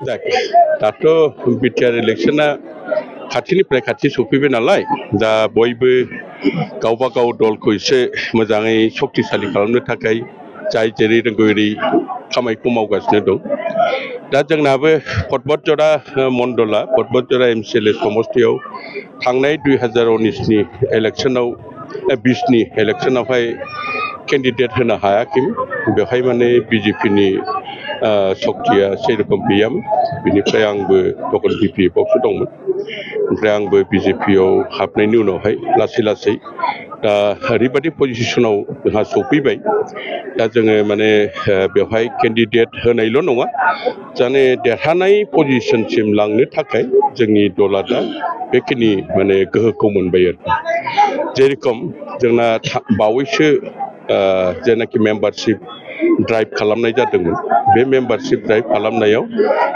देख दाथ' बिटिआर इलेक्शना खाथिनिफ्राय खाथि सफैबाय नालाय दा बयबो गावबा गाव दलखौ एसे मोजाङै शक्तिशालि खालामनो थाखाय जाय जेरै रोंगौ एरै खामानिखौ मावगासिनो दं। दा जोंनाबो पर्बतजरा मण्डला पर्बतजरा एमसिएलए समस्तियाव थांनाय 2019नि इलेक्शनाव 20नि इलेक्शनावहाय केन्डिडेट होनो हायाखैमोन बेवहाय माने बिजेपिनि शक्तिया सेरखम गैयामोन बिनिफ्राय आंबो टकन बिपिएफआवसो दंमोन ओमफ्राय आंबो बिजेपिआव हाबनायनि उनावहाय लासै लासै दा ओरैबायदि पजिशनाव जोंहा सफैबाय दा जोङो माने बेवहाय केन्डिडेट होनायल' नङा जाने देरहानाय पजिशनसिम लांनो थाखाय जोंनि दला दा बेखिनि माने गोहोखौ मोनबाय आरो जेरेखम जोंना बावैसो जेनाखि मेम्बारशिप ड्राइभ खालामनाय जादोंमोन बे मेम्बारशिप ड्राइभ खालामनायाव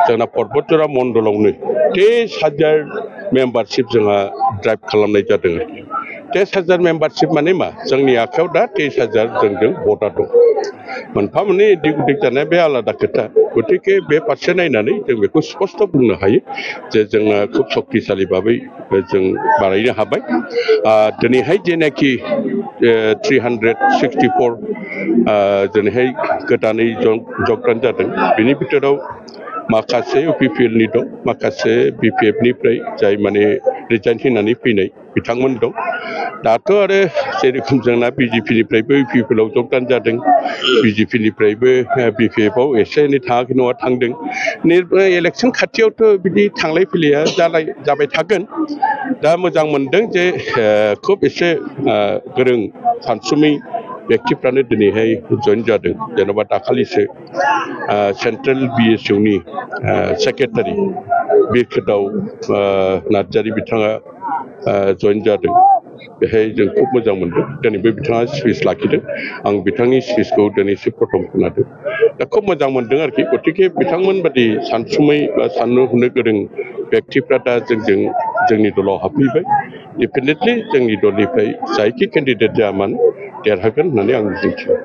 जोंना पर्बतजरा मण्डलावनो 23,000 मेम्बारशिप जोंहा ड्राइभ खालामनाय जादों 23,000 मेम्बारशिप माने मा जोंनि आखायाव दा 23,000 जोंजों भटार दं मोनफा मोननै दिग दिग जानाया बे आलादा खोथा गतिके बे फारसे नायनानै जों बेखौ स्पष्ट बुंनो हायो जे जोंना खुब शक्तिशालि भाबै जों बानायनो हाबाय दिनैहाय जेनाखि 364 दिनैहाय गोदानै जगदान जादों बिनि बिथोराव माखासे इउपिपिएलनि दं माखासे बिपिएफनिफ्राय जाय माने रिजाइन होनानै फैनाय बिथांमोन दं दाथ' आरो जेरेखम जोंना बिजेपिनिफ्रायबो इउपिपिएलआव जगदान जादों बिजेपिनिफ्रायबो बिपिएफआव एसे एनै थाङाखै नङा थांदों इलेक्शन खाथियावथ' बिदि थांलाय फैलाया जाबाय थागोन दा मोजां मोनदों जे खुब एसे गोरों सानसुमै व्यक्तिफ्रानो दिनैहाय जइन जादों जेन'बा दाखालिसो सेन्ट्रेल बिएसइउनि सेक्रेटारि बिरखोदाव नार्जारि बिथाङा जइन जादों बेहाय जों खुब मोजां मोनदों दिनैबो बिथाङा स्पिच लाखिदों आं बिथांनि स्पिचखौ दिनैसो प्रथम खोनादों दा खुब मोजां मोनदों आरोखि गतिके बिथांमोन बादि सानसुमै बा साननो हनो गोरों व्यक्तिफ्रा दा जोंनि दलाव हाबफैबाय डेफिनेटलि जोंनि दलनिफ्राय जायखि केन्डिडेट जाया मानो देरहागोन होननानै आं मिजिंथियो